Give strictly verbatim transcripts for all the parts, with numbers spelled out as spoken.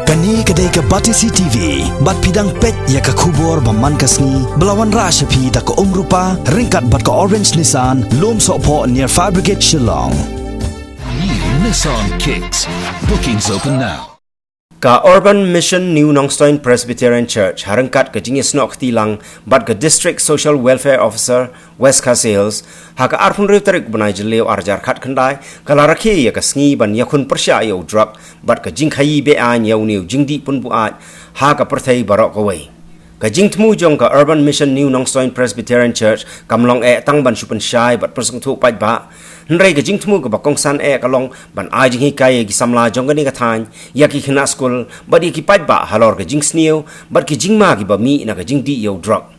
Kane ka dei ka Batesi T V, bad phi dang peit ïa ka khubor ba man ka sngi, ba la wanrah sha phi da ka Umrupa, ryngkat bad ka Orange Nissan, Lumsohphoh near Fire Brigade Shillong. New Nissan Kicks. Bookings open now. Ka Urban Mission New Nongstoin Presbyterian Church, ha ryngkat ka jingïasnoh kti lang bad ka District Social Welfare Officer, West Khasi Hills, ha ka arphew hynriew tarik u bnai Jylliew arhajar khatkhyndai, ka la rakhe ïa ka sngi ban ïakhun pyrshah ïa u drok bad ka jingkhaïi be-aiñ ïa une u jingdih pynbuaid ha ka pyrthei baroh kawei. Ka jingthmu jong ka Urban Mission New Nongstoin Presbyterian Church kam long eh tang ban shu pynshai bad pynsngewthuh paidbah, hynrei ka jingthmu kaba kongsan eh ka long ban ai jinghikai ïa ki samla jong kane ka thaiñ, ïa ki khynnah skul bad ïa ki paidbah halor ka jingsniew bad ki jingma kiba mih na ka jingdih ïa u drok.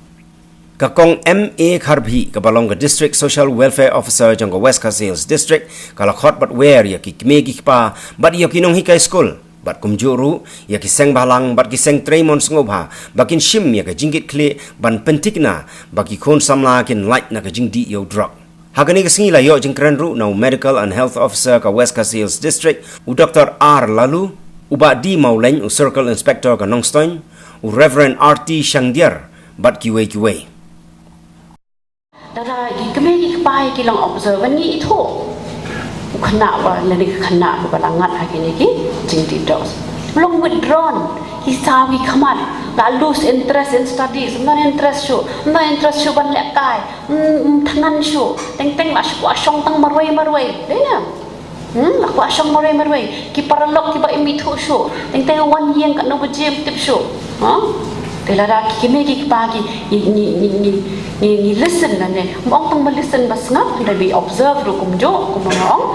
Ka Kong M A Kharbhih, kaba long ka District Social Welfare Officer jong ka West Khasi Hills District, ka la khot bad wer ïa ki kmie ki kpa bad ïa ki nonghikai skul, bad kumjuh ruh ïa ki seng bhalang bad ki seng trei mon sngewbha ba kin shim ïa ka jingkitkhlieh ban pynthikna ba ki khun samla kin lait na ka jingdih ïa u drok. Ha kane ka sngi la ïoh jingkren ruh na u Medical and Health Officer ka West Khasi Hills District, u Doktor R Laloo, u Bah D Mawleng, u Circle Inspector ka Nongstoin, u Reverend R T Shangdiar bad kiwei kiwei. Lada ki kmie ki kpa ki long observe, ngi ithuh u khynnah ba, lane ka khynnah ba la ngat ha kine ki jingdih drugs, long withdrawn, ki saw ki khmat, la lose interest in studies, ym don interest shuh, ym don interest shuh ban lehkai, ym, ym thngan shuh, teng teng la shu kwah shong tang marwei marwei, dei ne? Hmm, la kwah shong marwei marwei. Ki paralok kiba im ithuh shuh, teng teng wan ïeng katno baje ym tip shuh. Ha? Te lada ki kmie ki kpa ki, ngi, ngi, ngi, ngi, ngi, ngi listen lane, ym ong tang ba listen ba sngap, hynrei ba observe ruh kumjuh, kumba nga ong.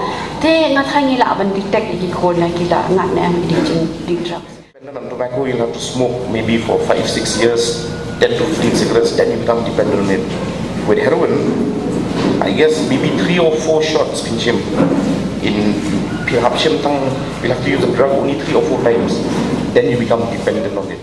Te nga tharai ngi lah ban detect ïa ki khun lada ki la ngat ne em ïa ki jingdih drugs. Dependent on tobacco, you'll have to smoke maybe for five, six years, ten to fifteen cigarettes, then you become dependent on it. With heroin, I guess maybe three or four shots phin shim. In, phi hap shim tang, you'll have to use the drug only three or four times, then you become dependent on it.